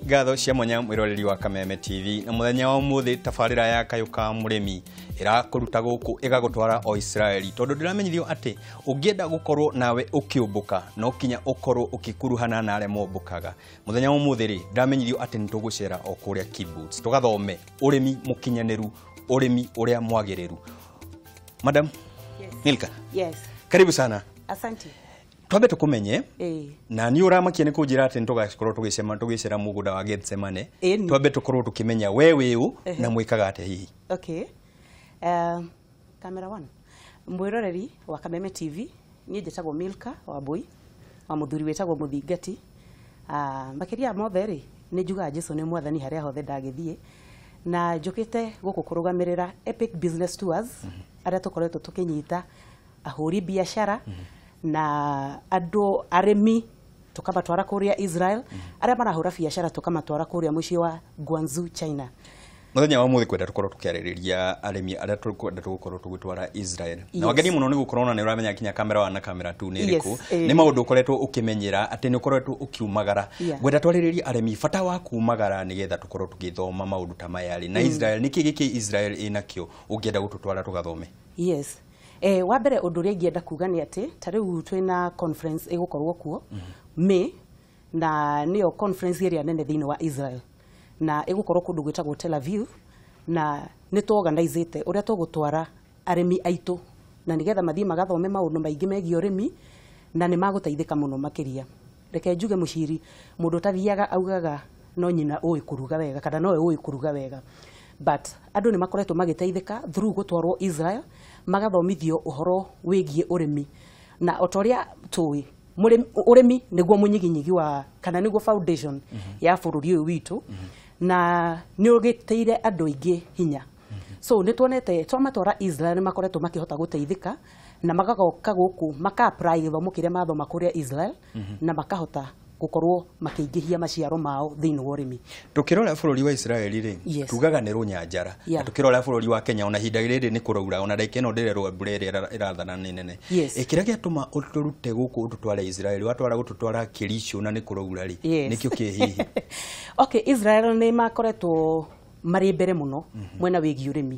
Ngatho cia mwanya mwiroreri wa Kameme TV na muthenya wa umuthi tabarira ya Kayũ ka Mũrĩmi ĩrakũruta gũkũ ĩgagũtwara o Israeli tondu ndĩramenyithio atĩ ũngĩenda gũkorwo nawe ũkĩũmbũka no kinya ũkorwo ũkĩkuruhana na arĩa mombũkaga. Muthenya wa umuthi rĩ ndĩramenyithio atĩ nĩ tũgũcera o kũrĩa kibbutz tũgathome ũrĩmi mũkinyanĩru, ũrĩmi ũrĩa mwagĩrĩru. Madam. Yes. Milka. Yes. Karibu sana. Asante. Twambe tukumenye na ni uramakia ni kunjira ati nitugakorwo tugicema tugicera mugunda wa Gethsemane. Twambe tukorwo tukimenya we wiu na mwikaga atia hihi. Okay. Camera 1. Mwiroreri wa Kameme TV nie njitagwo Milka Wambui wa muthuri witagwo Muthingati. Makiria mothe ri ni njugaga Jesu ni mwathani haria hothe ndagithie na njukite guku kurugamirira Epic Business Tours aria tukoretwo tukinyita ahuri biashara na andũ arĩmi tukamatwara kũrĩa Israel, arĩa marahũra biacara tukamatwara kũrĩa mũciĩ wa Guangzhou, China. Mũthenya wa mũthĩ kwenda tũkorwo tũkĩarĩrĩria arĩmi arĩa tũkwenda tũgũkorwo tũgĩtwara Israel. Na wageni mũno nĩ gũkorwo na nĩ ũramenya kinya kamera 1 na kamera 2 nĩ ĩrĩkũ. Nĩ maũndũ ũkoretwo ũkĩmenyera atĩ nĩ ũkoretwo ũkiumagara. Ngwenda twarĩrĩrie arĩmi bata wa kumagara nĩgetha tũkorwo tũgĩthoma maũndũ ta maya rĩ. Na Israel nĩkĩ gĩkĩ Israel ĩnakĩo ũngĩenda gũtũtwara tũgathome? Yes. Wa mbere ũndũ ũrĩa ingĩenda kuga nĩ atĩ ta rĩu twĩna conference ĩgũkorwo kuo May, na nĩyo conference ĩrĩa nene thĩinĩ wa Israel na ĩgũkorwo kũndũ gwĩtagwo Tel Aviv, na nĩ tũorganizĩte ũrĩa tũgũtwara arĩmi aitũ na nĩgetha mathiĩ magathome maũndũ maingĩ megiĩ ũrĩmi na nĩ magũteithĩka mũno makĩria. Reke njuge mũciri, mũndũ ũtathiaga augaga no nyina ũĩ kũruga wega kana nowe ũĩ kũruga wega, but andũ nĩ makoretwo magĩteithĩka through gũtwarwo Israel magathomithio ũhoro wĩgiĩ ũrĩmi. Na o ta ũrĩa tũĩ ũrĩmi nĩguo mũnyiginyigi wa kana nĩguo foundation ya bũrũri ũyũ witũ, na nĩ ũgĩtĩire andũ aingĩ hinya. So nĩ tuonete twamatwara Israel nĩ makoretwo makĩhota gũteithĩka na magagoka gũkũ maka apply gĩthomo kĩrĩa mathoma kũrĩa Israel na makahota gũkorwo makĩingĩhia maciaro mao thĩinĩ wa ũrĩmi. Tukirora bũrũri wa Israeli rĩ, tugaga nĩ rũnyanjara. Na tukirora bũrũri wa Kenya ona ihinda rĩrĩ nĩ kũraura, ona ndagĩka ĩno ndĩrerwo mbura ĩrĩa ĩrathana nĩ nene. Kĩrĩa gĩatũma ũtũrute gũkũ ũtũtware Israeli, watwara gũtũtwara Kericho na nĩ kũraura rĩ, nĩkĩo kĩ hihi? Okay, Israel nĩ makoretwo marĩ mbere mũno mwena wĩgiĩ ũrĩmi,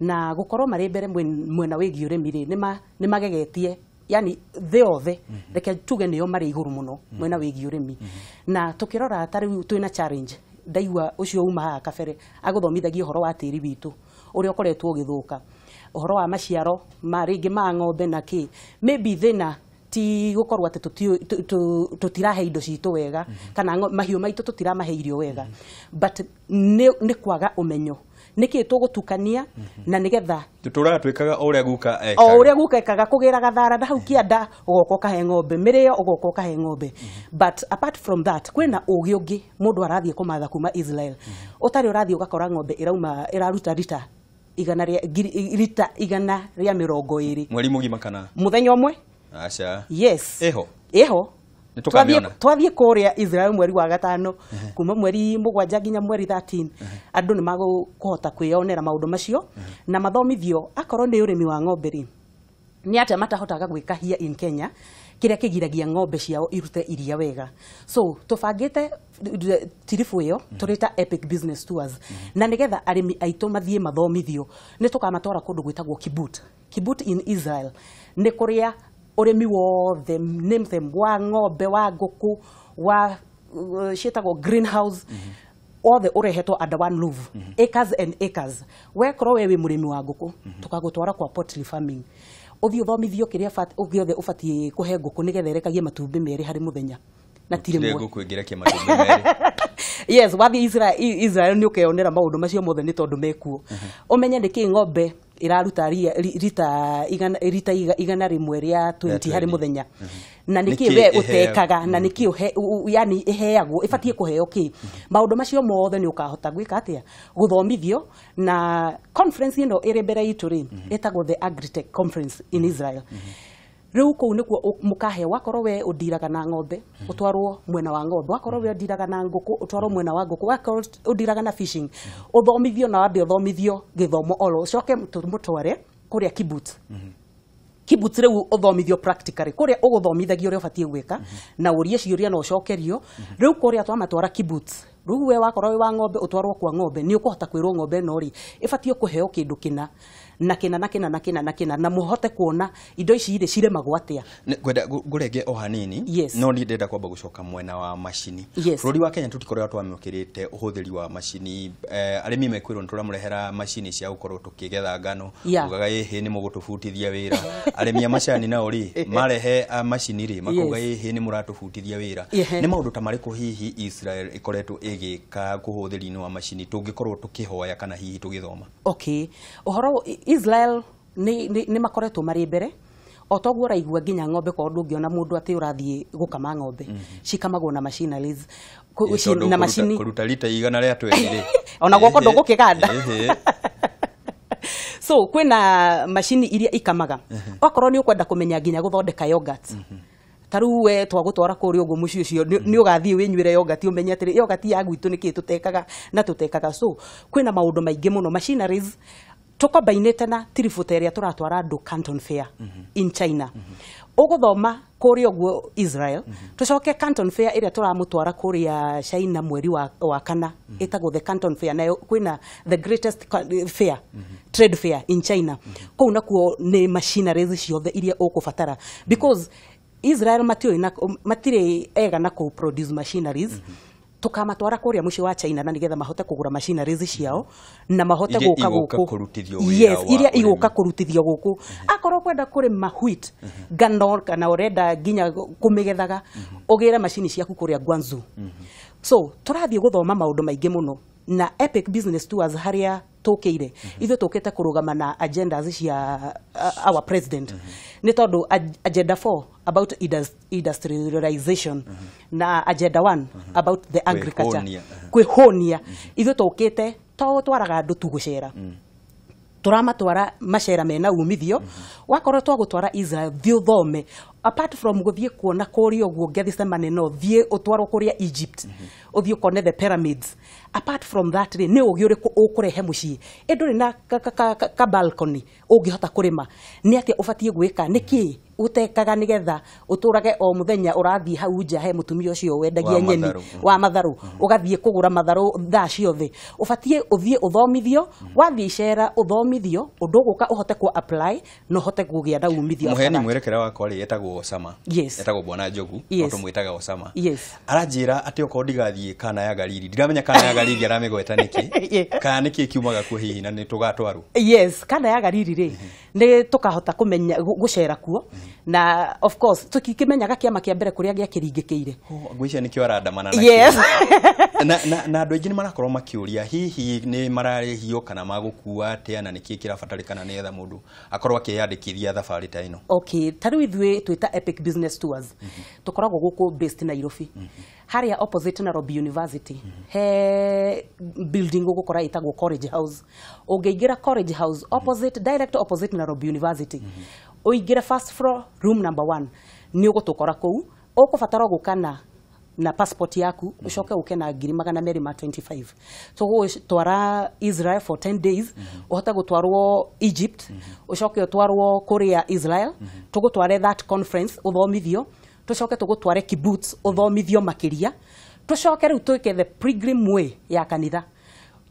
na gũkorwo marĩ mbere mwena wĩgiĩ ũrĩmi rĩ, nĩ magegetie yani thĩ yothe, reke tuge nĩo marĩ igũrũ mũno mwena wĩgiĩ ũrĩmi. Na tũkĩrora ta rĩu twĩna challenge, ndaigua ũcio uma haha kabere agũthomithagia ũhoro wa tĩri witũ ũrĩa ũkoretwo ũgĩthũka, ũhoro wa maciaro ma rĩngĩ ma ng'ombe na kĩ, maybe thĩna ti gũkorwo atĩ tũtirahe indo citũ wega kana mahiũ maitũ tũtiramahe irio wega, but nĩ kwaga ũmenyo nĩkĩ tũgũtukania na nĩgetha tũtũraga twĩkaga o ũrĩa guka ekaga, o ũrĩa guka ekaga, kũgĩraga thara na hau kĩanda ũgoka ũkahe ng'ombe mĩrĩo, ũgoka ũkahe ng'ombe. But apart from that kwĩna ũgĩ ũngĩ mũndũ arathiĩ kũmatha kuma Israel ũtarĩ ũrathiĩ ũgakora ng'ombe ĩrauma ĩraruta rita igana rĩa rita 120 mweri mũgima kana mũthenya ũmwe. Aca. Yes. Ĩho. Ĩho. Twathiĩ kũrĩa Israel mweri wa gatano kuma mweri 7 nginya mweri 13, andũ nĩ magũkũhota kwĩyonera maũndũ macio na mathomithio. Akorwo nĩ ũrĩmi wa ng'ombe rĩ, nĩ atĩa matahotaga gwĩka here in Kenya kĩrĩa kĩgiragia ng'ombe ciao irute iria wega. So tũbangĩte tiribu ĩyo tũrĩta Epic Business Tours, na nĩgetha arĩmi aitũ mathiĩ mathomithio nĩ tũkamatwara kũndũ gwĩtagwo Kibbutz. Kibbutz in Israel nĩ kũrĩa ũrĩmi wothe, name them, wa ng'ombe, wa ngũkũ, wa ciĩtagwo greenhouse, othe ũrehetwo under one roof, acres and acres. Wekorwo we wĩ mũrĩmi wa ngũkũ, tũkagũtwara kwa poultry farming, ũthiĩ ũthomithio kĩrĩa gĩothe ũbatiĩ kũhe ngũkũ nĩgetha ĩrekagie matumbĩ 2 harĩ mũthenya na ti rĩmwe. Ngũkũ ĩngĩrekia matumbĩ 2. Yes, wathiĩ Israel nĩ ũkeyonera maũndũ macio mothe nĩ tondũ mekuo. Ũmenye nĩkĩ ng'ombe ĩraruta rita 120 harĩ mũthenya, na nĩkĩ we ũtekaga, na nĩkĩ yani ĩheagwo, ĩbatiĩ kũheo kĩ. Maũndũ macio mothe nĩ ũkahota gwĩka atĩa gũthomithio. Na conference ĩno ĩrĩ mbere itũ rĩ, ĩtagwo the Agritech Conference in Israel. Rĩu kũu nĩkuo mũkahe, wakorwo we ũndiraga na ng'ombe ũtwarwo mwena wa ng'ombe, wakorwo we ũndiraga na ngũkũ ũtwarwo mwena wa ngũkũ, wakorwo ũndiraga na fishing ũthomithio, na wambe ũthomithio gĩthomo oro ũcoke mũtware kũrĩa kibbutz. Kibbutz rĩu ũthomithio practically kũrĩa ũgũthomithagio ũrĩa ũbatiĩ gwĩka na ũrie ciũria na ũcokerio. Rĩu kũrĩa twamatwara kibbutz Rĩu we wakorwo wĩ wa ng'ombe, ũtwarwo kwa ng'ombe, nĩ ũkũhota kwĩrwo ng'ombe ĩno rĩ ĩbatiĩ kũheo kĩndũ kĩna na kĩna na kĩna na kĩna na kĩna, na mũhote kuona indo ici rĩ cirĩmagwo atĩa. Ngwenda ngũrenge o hanini. Yes. No niĩ ndĩrenda kwamba gũcoka mwena wa macini. Yes. Bũrũri wa Kenya tũtikoretwo twamũkĩrĩte ũhũthĩri wa macini. Arĩmi mekwĩrwo nĩ tũramũrehera macini cia gũkorwo tũkĩgetha ngano. Ugaga ĩhĩ, nĩ mũgũtũbutithia wĩra. Arĩmi a macani nao rĩ marehe macini rĩ makauga ĩhĩ, nĩ mũratũbutithia wĩra. Nĩ maũndũ ta marĩkũ hihi Israel ĩkoretwo ĩgĩka kũhũthĩri-inĩ wa macini tũngĩkorwo tũkĩhoya kana hihi tũgĩthoma? Okay, ũhoro Israel nĩ makoretwo marĩ mbere. O toguo ũraigua nginya ng'ombe kwao ndũngĩona mũndũ atĩ ũrathiĩ gũkama ng'ombe, cikamagwo na machineries. Tondũ na macini kũruta rita 120 rĩ. Ona guoko ndũgũkĩganda. Ĩhĩ. So kwĩna macini iria ikamaga. Okorwo nĩ ũkwenda kũmenya nginya gũthondeka yogurt, ta rĩu we twagũtwara kũrĩa ũguo mũciĩ ũcio nĩ ũgathiĩ wĩnyuĩre yogurt, ũmenye atĩrĩ yogurt ya gwitũ nĩkĩ tũtekaga na tũtekaga. So kwĩna maũndũ maingĩ mũno, machineries tũkombainĩte na tiribũ ĩrĩa tũratwara andũ Canton Fair in China. Ũgũthoma kũrĩa ũguo Israel, tũcoke Canton Fair ĩrĩa tũramũtwara kũrĩa China mweri wa kana, ĩtagwo the Canton Fair, nayo kwĩna the greatest fair, trade fair in China. Kũu nakuo nĩ machineries ciothe iria ũkũbatara, because Israel matiũĩ na matirĩ ega na kũ produce machineries. Tukamatwara kũrĩa mũciĩ wa China na nĩgetha mahote kũgũra machineries ciao na mahote Iria gũka igũka gũkũ. Kũrutithio wĩra Yes, wa iria ũrĩmi. Igũka kũrutithio gũkũ. Akorwo kwenda kũrĩma wheat, ngano, kana ũrenda nginya kũmĩgethaga, ũgĩre macini ciaku kũrĩa Guangzhou. So tũrathiĩ gũthoma maũndũ maingĩ mũno na Epic Business Tours. Harĩa tũkĩire ithuĩ tũkĩte kũrũgama na agendas cia our president, nĩ tondũ agenda 4 about industrialization na agenda 1 about the agriculture. Kwĩhũnia. Kwĩhũnia. Ithuĩ tũkĩte to twaraga andũ tu gũcera, tũramatwara macera mena umithio. Wakorwo twagũtwara Israel, thiĩ ũthome. Apart from gũthiĩ kuona kũrĩa ũguo Gethsemane, no thiĩ ũtwarwo kũrĩa Egypt, ũthiĩ ũkone the pyramids. Apart from that rĩ, nĩ ũgĩ ũrĩkũ ũkũrehe mũciĩ? Ĩ ndũrĩ na ka balcony ũngĩhota kũrĩma? Nĩ atĩa ũbatiĩ gwĩka? Nĩ kĩ ũtekaga nĩgetha ũtũrage o mũthenya ũrathiĩ hau nja he mũtumia ũcio wendagia Wa nyeni matharũ. Wa matharũ, ũgathiĩ kũgũra matharũ thaa ciothe? Ũbatiĩ ũthiĩ ũthomithio. Wathiĩ icera ũthomithio ũndũ ũgũka ũhote ku apply na ũhote kũgĩa na umithio after Mũheani that. mwerekera wakwa rĩ etagwo Osama. Yes. Etagwo Bwana Njogu. Yes. No tũmwĩtaga Osama. Yes. Aranjĩra atĩ okorwo ndigathiĩ Kana ya Galili, ndiramenya Kana ya Galili aramĩgweta nĩkĩ. Kana nĩkĩ kiumaga kuo hihi na nĩ tũgatwarwo? Yes, Kana ya Galili rĩ, nĩ tũkahota kũmenya gũcera kuo, na of course tũtikĩmenyaga kĩama kĩa mbere kũrĩa gĩakĩringĩkĩire. Oh, ngwĩciria nĩkĩo arandamana nakĩo. Yes. Na andũ aingĩ nĩ marakorwo makĩũria hihi nĩ mararĩhio kana magũkua atĩa, na nĩkĩ kĩrabatarĩkana nĩgetha mũndũ akorwo akĩyandĩkithia thabarĩ ta ĩno? Okay, ta rĩu ithuĩ twĩta Epic Business Tours, tũkoragwo gũkũ based Nairobi, harĩa opposite Nairobi University, he building ũgũkora ĩtagwo College House. Ũngĩingĩra College House opposite, direct opposite Nairobi University, ũingĩre first floor, room number 1, nĩ ũgũtũkora kũu. Ũkũbatara gũka na passport yaku, ucoke uke na 225,000. Tũgũtwara Israel for 10 days, ũhote gũtwarwo Egypt, ũcoke ũtwarwo kũrĩa Israel, tũgũtware that conference ũthomithio, tũcoke tũgũtware kibbutz ũthomithio makĩria, tũcoke rĩu twĩke the pilgrim way ya kanitha,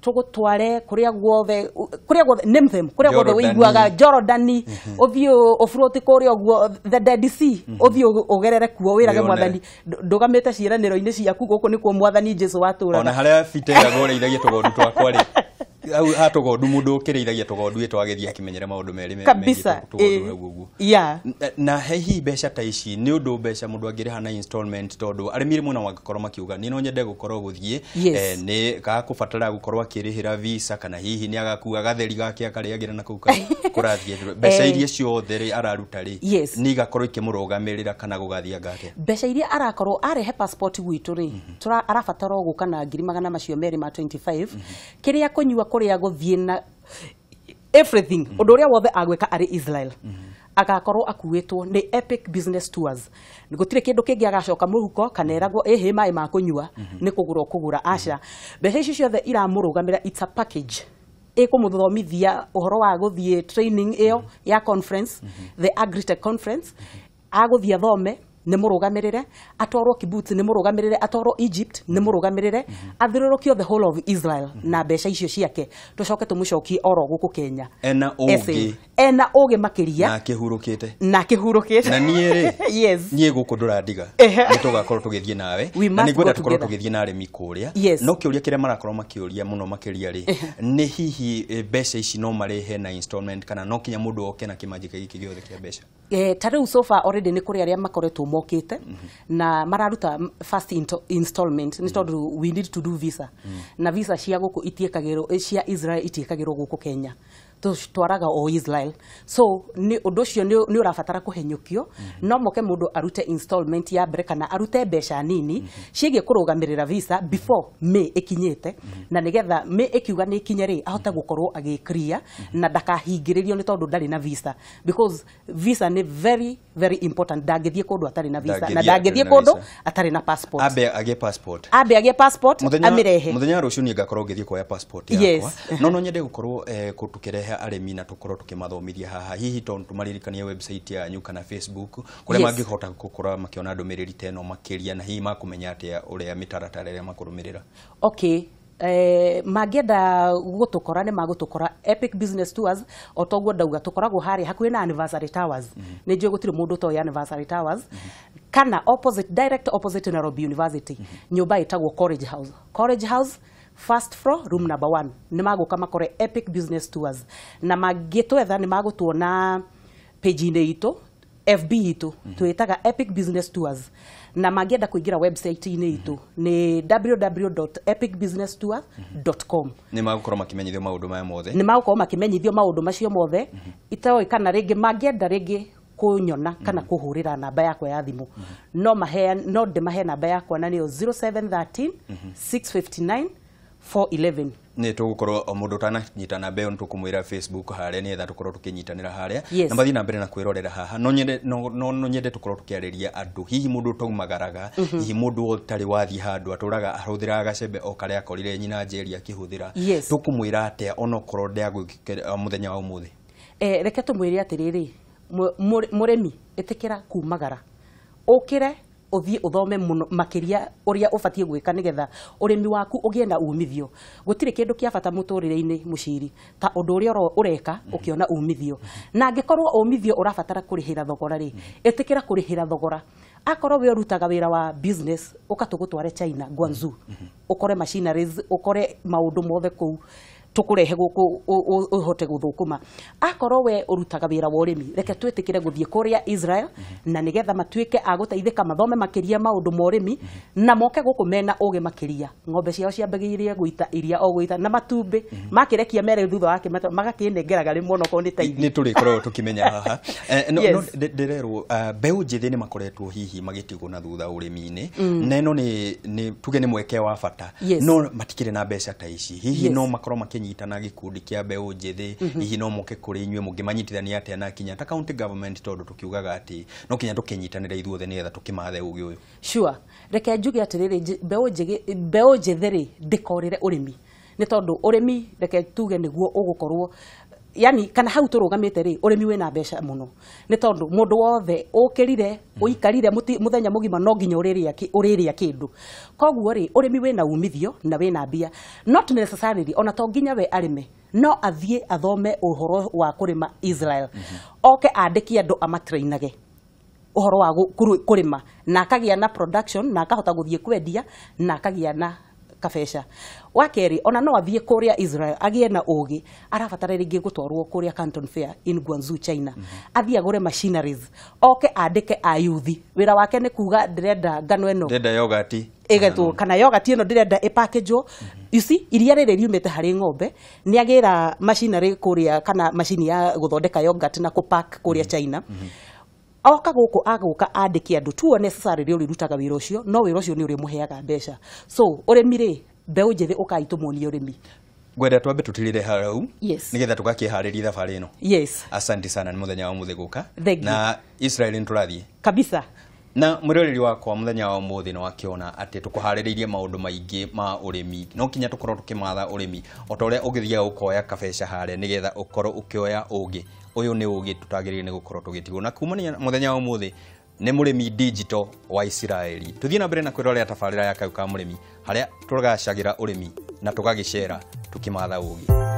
tũgũtware kũrĩa guothe, kũrĩa guothe, name them, kũrĩa guothe Jorodani. ũiguaga Jorodani, ũthiĩ ũfloat kũrĩa ũguo the Dead Sea, ũthiĩ ũgerere kuo wĩrage Wĩyonere. Mwathani ndũgamĩte ciĩranĩro-inĩ ciaku, gũkũ nĩkuo Mwathani Jesu watũraga. Ona harĩa bita ĩragwo ũrĩithagia tũgondu twakwa rĩ, hau ha tũgondu, mũndũ ũkĩrĩithagia tũgondu ĩ twagĩthiĩ akĩmenyere maũndũ merĩ Kabisa. megiĩ tũgondu hau ũguo. Na hihi mbeca ta ici nĩ ũndũ mbeca mũndũ angĩrĩha na installment? Tondũ arĩmi rĩmwe no mangĩkorwo makiuga niĩ no nyende gũkorwo gũthiĩ, nĩ gakũbatara gũkorwo akĩrĩhĩra visa, kana hihi nĩ agakua gatheri gake akarĩagĩra na kũu kũrathiĩ mbeca iria ciothe rĩ araruta rĩ, nĩ igakorwo ikĩmũrũgamĩrĩra kana gũgathianga atĩa? Mbeca iria arakorwo arehe passport gwitũ rĩ, arabatara o gũka na 225,000, kĩrĩa kũnyua, kũrĩa, gũthiĩ na everything. Ũndũ ũrĩa wothe agwĩka arĩ Israel agakorwo akuĩtwo nĩ Epic Business Tours. Gũtirĩ kĩndũ kĩngĩ agacoka mũhuko kana eragwo ĩhĩ maĩ ma kũnyua nĩ kũgũra ũkũgũra. Aca, mbeca ici ciothe iramũrũgamĩra. It's a package ĩkũmũthomithia ũhoro wa gũthiĩ training ĩyo ya conference, the agritech conference, agũthiĩ athome. nĩ mũrũgamĩrĩre, atwarwo kibbutz nĩ mũrũgamĩrĩre, atwarwo Egypt nĩ mũrũgamĩrĩre, athiũrũrũkio the whole of Israel na mbeca icio ciake, tũcoke tũmũcokie oro gũkũ Kenya ena ũgĩ, ena ũgĩ makĩria na akĩhurũkĩte, na akĩhurũkĩte. Na niĩ rĩ, yes, niĩ gũkũ ndũrandiga, nĩ tũgakorwo tũgĩthiĩ nawe, na nĩ ngwenda tũkorwo tũgĩthiĩ na arĩmi kũrĩa. No kĩũria kĩrĩa marakorwo makĩũria mũno makĩria rĩ, nĩ hihi mbeca ici no marĩhe na installment kana no kinya mũndũ oke na kĩmanjĩka gĩkĩ gĩothe kĩa mbeca? Ta rĩu so far already nĩ kũrĩ arĩa makoretwo mokĩte na mararuta first installment, nĩ tondũ we need to do visa, na visa cia gũkũ itiĩkagĩrwo, cia Israel itiĩkagĩrwo gũkũ Kenya, tũtwaraga o Israel. So nĩ ũndũ ũcio nĩ ũrabatara kũhenyũkio. No moke mũndũ arute installment ya mbere kana arute mbeca nini ciĩgiĩ kũrũgamĩrĩra visa before May ĩkinyĩte, na nĩgetha May ĩkiuga nĩ ikinye rĩ, ahote gũkorwo agĩclear na ndakahingĩrĩrio nĩ tondũ ndarĩ na visa, because visa nĩ very very important. Ndangĩthiĩ kũndũ atarĩ na visa, na ndangĩthiĩ kũndũ atarĩ na passport. Ambe agĩe passport, ambe agĩe passport, amĩrehe. Mũthenya wa rũciũ niĩ ngakorwo ngĩthiĩ kuoya passport yakwa. No nyende gũkorwo tũkĩrehe arĩmi na tũkorwo tũkĩmathomithia haha, hihi tondũ tũmaririkanie website yanyu kana Facebook kũrĩa mangĩhota gũkorwo makĩona ndũmĩrĩri ta ĩno makĩria, na hihi makũmenya atĩa ũrĩa mĩtaratara ĩrĩa makũrũmĩrĩra. Okay, mangĩenda gũtũkora nĩ magũtũkora Epic Business Tours, o toguo ndauga tũkoragwo harĩa hakuhĩ na Anniversary Towers. Nĩ njũĩ gũtirĩ mũndũ ũtoĩ Anniversary Towers, kana opposite, direct opposite Nairobi University, nyũmba ĩtagwo College House. College House first floor, room number 1. Nĩ magũka makore Epic Business Tours, na mangĩtwetha nĩ magũtuona page-inĩ itũ FB itũ, twĩtaga Epic Business Tours, na mangĩenda kũingĩra website-inĩ itũ nĩ www.epicbusinesstours.com. Nĩ magũkorwo makĩmenyithio maũndũ maya mothe, nĩ magũkorwo makĩmenyithio maũndũ macio mothe. Itoĩ kana rĩngĩ mangĩenda rĩngĩ kũnyona kana kũhũrĩra namba yakwa ya thimũ, no mahe, no ndĩmahe namba yakwa, na nĩyo 0713 659 411. Nĩ tũgũkorwo o mũndũ ũtananyita namba ĩyo nĩ tũkũmwĩra Facebook harĩa, nĩgetha tũkorwo tũkĩnyitanĩra harĩa, na mathiĩ na mbere na kwĩrorera haha. No nyende tũkorwo tũkĩarĩria andũ, hihi mũndũ ũtaumagaraga, hihi mũndũ ũtarĩ wathiĩ handũ, atũraga ahũthĩraga gacembe o karĩa akorire nyina Njeri akĩhũthĩra, tũkũmwĩra atĩa onokorwo ndegũĩka mũthenya wa ũmũthĩ? Reke tũmwĩre atĩrĩrĩ, mũrĩmi ĩtĩkĩra kumagara, ũkĩre ũthiĩ ũthome mũno makĩria ũrĩa ũbatiĩ gwĩka nĩgetha ũrĩmi waku ũgĩe na umithio. Gũtirĩ kĩndũ kĩa bata mũtũrĩre-inĩ mũciri ta ũndũ ũrĩa ũreka ũkĩona umithio. Na angĩkorwo umithio ũrabatara kũrĩhĩra thogora rĩ, ĩtĩkĩra kũrĩhĩra thogora. Akorwo we ũrutaga wĩra wa business, ũka tũgũtware China, Guangzhou, ũkore machineries, ũkore maũndũ mothe kũu, tũkũrehe gũkũ ũhote gũthũkũma. Akorwo we ũrutaga wĩra wa ũrĩmi, reke twĩtĩkĩre gũthiĩ kũrĩa Israel, na nĩgetha matuĩke a gũteithĩka, mathome makĩria maũndũ ma ũrĩmi, na moke gũkũ mena ũgĩ makĩria. Ng'ombe ciao ciambagĩrĩria gũita iria o gũita, na matumbĩ makĩrekia mere thutha wake magakĩnengeraga rĩmwe onokorwo nĩ ta irio. Nĩ tũrĩkoragwo tũkĩmenya haha. No ndĩrerwo mbeũ njĩthĩ nĩ makoretwo hihi magĩtigwo na thutha ũrĩmi-inĩ, na ĩno nĩ tuge nĩ mweke wa bata, no matikĩrĩ na mbeca ta ici. Hihi no makorwo makĩnyitana gĩkundi kĩa mbeũ njĩthĩ, hihi no moke kũrĩ inyuĩ, mũngĩmanyitithania atĩa na kinya ta county government, tondũ tũkiugaga atĩ no kinya tũkĩnyitanĩra ithuothe nĩgetha tũkĩmathe ũgĩ ũyũ? Sure, reke njuge atĩrĩrĩ, mbeũ njĩthĩ rĩ, ndĩkorĩre ũrĩmi, nĩ tondũ ũrĩmi reke tuge nĩguo ũgũkorwo, yani kana hau tũrũgamĩte rĩ, ũrĩmi wĩna mbeca mũno, nĩ tondũ mũndũ wothe ũkĩrire ũikarire mũthenya mũgima no nginya ũrĩrĩa kĩndũ. Koguo rĩ, ũrĩmi wĩna umithio na wĩna mbia, not necessarily ona to nginya we arĩme, no athiĩ athome ũhoro wa kũrĩma Israel, oke andĩke andũ amatrainage ũhoro wa kũrĩma, na akagĩa na production, na akahota gũthiĩ kwendia, na akagĩa na kabeca. Wa kerĩ, ona no athiĩ kũrĩa Israel agĩe na ũgĩ, arabatara rĩngĩ gũtwarwo kũrĩa Canton Fair in Guangzhou, China, athiĩ agũre machineries, oke andĩke ayuthi. Wĩra wake nĩ kuga ndĩrenda ngano ĩno, ndĩrenda yogati ĩgetwo, kana yogati ĩno ndĩrenda ĩpackagwo. You see, iria rĩrĩ riumĩte harĩ ng'ombe, nĩ agĩra machinery kũrĩa, kana macini ya gũthondeka yogurt na kũpack kũrĩa China. Oka gũkũ agũka andĩke andũ, tuo necessarily ũrĩrutaga wĩra ũcio, no wĩra ũcio nĩ ũrĩmũheaga mbeca. So ũrĩmi rĩ, mbeũ njĩthĩ ũkai tũmuonie ũrĩmi. Ngwenda twambe tũtirĩre hau, Yes. nĩgetha tũgakĩharĩria thabarĩ ĩno. Yes. Asante sana, nĩ mũthenya wa ũmũthĩ gũka. Thank you. Na Israel nĩ tũrathiĩ kabisa. Na mwĩroreri wakwa mũthenya wa ũmũthĩ nĩ wakĩona atĩ tũkũharĩrĩirie maũndũ maingĩ ma ũrĩmi, no kinya tũkorwo tũkĩmatha ũrĩmi o ta ũrĩa ũgĩthiaga ũkoya kabeca harĩa nĩgetha ũkorwo ũkĩoya ũgĩ. Ũyũ nĩ ũgĩ tũtagĩrĩire nĩ gũkorwo tũgĩtigwo. Na kumania mũthenya wa ũmũthĩ Nĩ mũrĩmi digital wa Isiraeli. Tũthiĩ na mbere na kwĩrorera tabarĩra ya Kayũ ka Mũrĩmi, harĩa tũgacagĩra ũrĩmi na tũgagĩcera tũkĩmatha ũgĩ.